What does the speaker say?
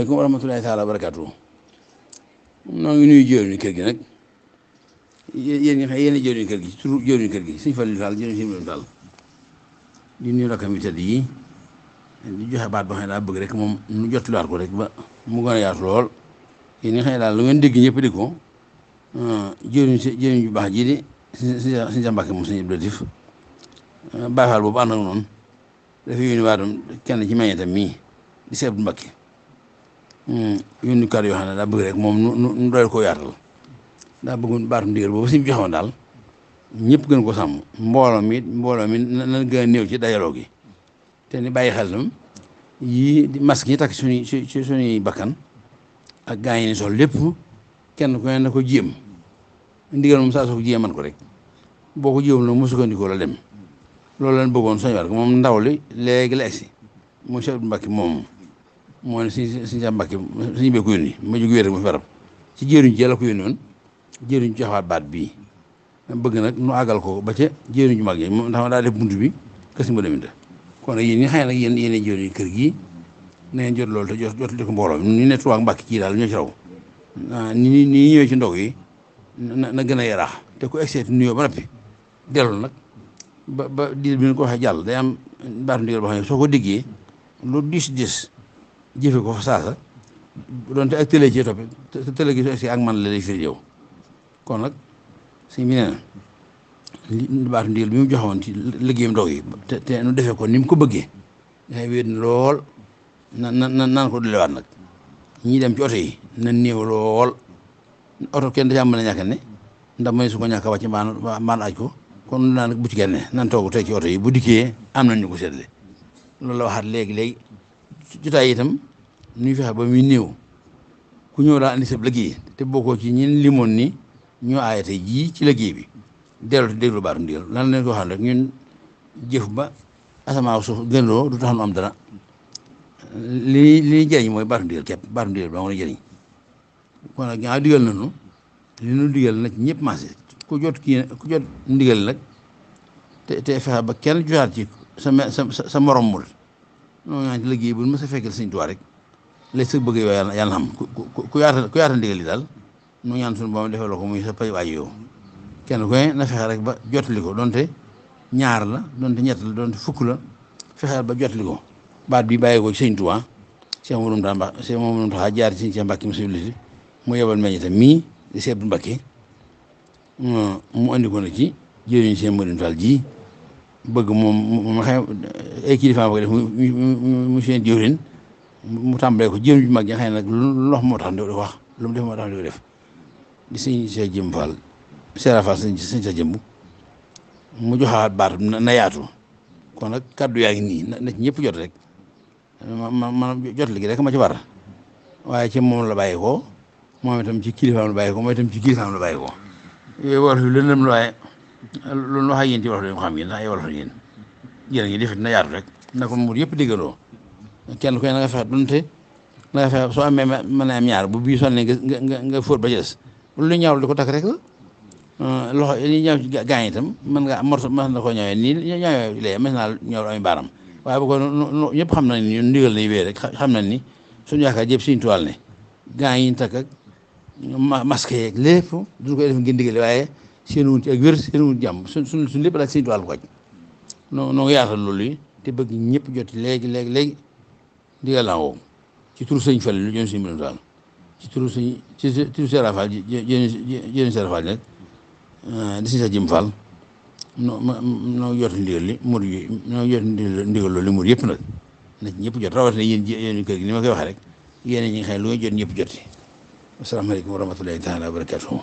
Aleykum wa rahmatullahi taala wa barakaatu. noo ngi nuyu jëwriñu kër gi nag yéen ñi xam yéen a jëwriñu kër gi ci turu jëwriñu kër gi Sëñ Fallu Fall jëwriñu Sëñ Fallu Fall di nuyu rakkam yu tëdd yi di joxe baat boo xam ne daa bëgg rek moom nu jotliwaat ko rek ba mu gën a yaatu lool yéen ñi xam ne daal lu ngeen dégg ñëpp di ko jëwriñ ju baax ji di Sëñ Mbàkke moom Sëñ Abdou Latif Baay Faal boobu ànd ak noonu dafa yónni waatam kenn ci meññetam mii di Sëñ Abdou Mbàkke yónni kàddu yoo xam ne daa bëgg rek moom nu doyal koo yaatal daa bëgg baatum ndigal boobu suñu joxoon daal ñëpp gën ko sàmm mbooloo mi na gën a néew ci dajaloo gi te ni bàyyi xel tam yii masque yi takk suñuy bakkan ak gaa yi ni sol lépp kenn ku ne na ko jéem ndigal moom saa soo ko jéem man ko rek boo ko jéem nag mu sukkandikoo la dem loolu lañ bëggoon soñ war moom ndaw li léegi la egsi mooy Cheikh Abdou Mbacke moom moo ne suñu Mbàkke suñu bee ko yónni ma jóg wéer rek ma fi barab ci jëriñ ci la ko yónni woon jëriñ joxaat baat bii bëgg nag nu àggal ko ba ca jëriñ ju mag yi moom ndax daa def bunt bi kër si mbëndaminta kon nag yéen ñi xam nag yéen jëriñ kër gi na ngeen jot loolu te jot ko mbooloo ñu ne Tuubaa ak Mbàkke ci daal ñoo ci raw ni ñëwee ci ndog yi na gën a yaraax te ku egseeti nuyoo ba noppi dellu nag ba diir bi ñu ko waxee jàll day am baatu ndigal boo xam ne soo ko déggee lu dis jëfe ko fa saasa doonte ak télé ci toppe te télé gi si ak man la lay firi yow kon nag suñ bi nee na li baatu ndigal bi mu joxoon ci liggéeyam ndog yi te nu defee ko ni mu ko bëggee dafay wéet lool naan ko dolliwaat nag ñi dem ci oto yi na néew lool oto kenn dacaa mën a ñàkk ne ndax may su ko ñàkk a wàcc mbaan aj ko kon naa nag bu ci kenn nan toog tey ci oto yi bu dikkee am nañ ñu ko seetle loolu la waxaat léegi jotaay itam nuy fexe ba muy néew ku ñëw daal andi sa liggéey te bokkoo ci ñin limoon ni ñoo aaye tey jii ci liggéey bi dellu te déglu baatu ndigal lan leen ko xam rek ñun jëf ba asamaaw suuf gënloo du tax nu am dara li jëriñ mooy baatu ndigal képp baatu ndigal ba nga jëriñ kon nag ñaa digal nañu li nu digal nag ñëpp marché ku jot ndigal nag te fexe ba kenn jotaat ci sa morom mul noonu ñaan ci liggéey bu ma sa fekkal Sëñ Tuubaa rek léegi sa bëgg yow yàlla na xam ku yaatal ndigal li daal nu ñaan suñu boom defee la ko muy sa pay waaj yow kenn ku ne na fexe rek ba jotali ko donte ñaar la donte ñett la donte fukk la fexeel ba jotali ko baat bi bàyyi ko ci Sëñ Tuubaa Cheikh Mamadou Taxa jaar ci Sëñ Mbàkke Moussa mu yebal meññetam mii di Sëñ Abdou Mbàkke mu andi ko nag ci jëriñ Sëñ Modou Fall ji bëgg moom ma xam ay kilifa ba def mu seen jëwrin mu tàmbalee ko jëm ju mag ñi nga xam ne nag lu lox moo tax di wax lu mu def moo tax di ko def di sëñ sa jëm Fall Seera Fall sëñ sa jëmb mu joxaat baat na yaatu kon nag kaddu yaa ngi nii na ci ñëpp jot rek ma jot li gi rek ma ci war waaye ci moom la bàyyi ko moom itam ci kilifaam la bàyyi ko moom itam ci kilifaam la bàyyi ko yooyu war fi lëndëm la waaye loolu wax ak yéen ci wolof lañu xam yéen ndax ay wolof yéen jërë ngi def na yaatu rek na ko mu yëpp déggandoo kenn ku ne na nga fexe donte na nga fexe soo amee mën a am ñaar bu bii sonne nga fóot ba ci des lu ñaaw di ko takk rek la loxo yi ñaaw ci gaañ itam mën nga morso mën na koo ñëwee nii ñaawee lee mën naa ñëw ami baaram waaye bu ko ñëpp xam nañ ni ndigal nañ wéy rek xam nañ ni suñu yaakaar yëpp Sëñ Tuubaa ne gaañ yi ñu takk ak masque yeeg lépp duñ koy def ngeen digale waaye seen wun ci ak wér seen wun jàmm suñ lépp daal Sëñ Tuubaa ko wàcc noo ngi yaatal loolu yi te bëgg ñëpp jot léegi ndigal laa woo ci turu Sëñ Fallu lu jëm Sëñ Mbàkke Fall ci turu Seera Fall jëni Seera Fall nag di si sa jëm Fall noo jot ndigal li mur yi noo jot ndigal loolu li mur yëpp nag na ci ñëpp jot rawatina yéen kër gi ni ma koy waxee rek yéen ñi nga xam ne lu nga jot ñëpp joti asalaamaaleykum wa rahmatullahi taala wa barakatuh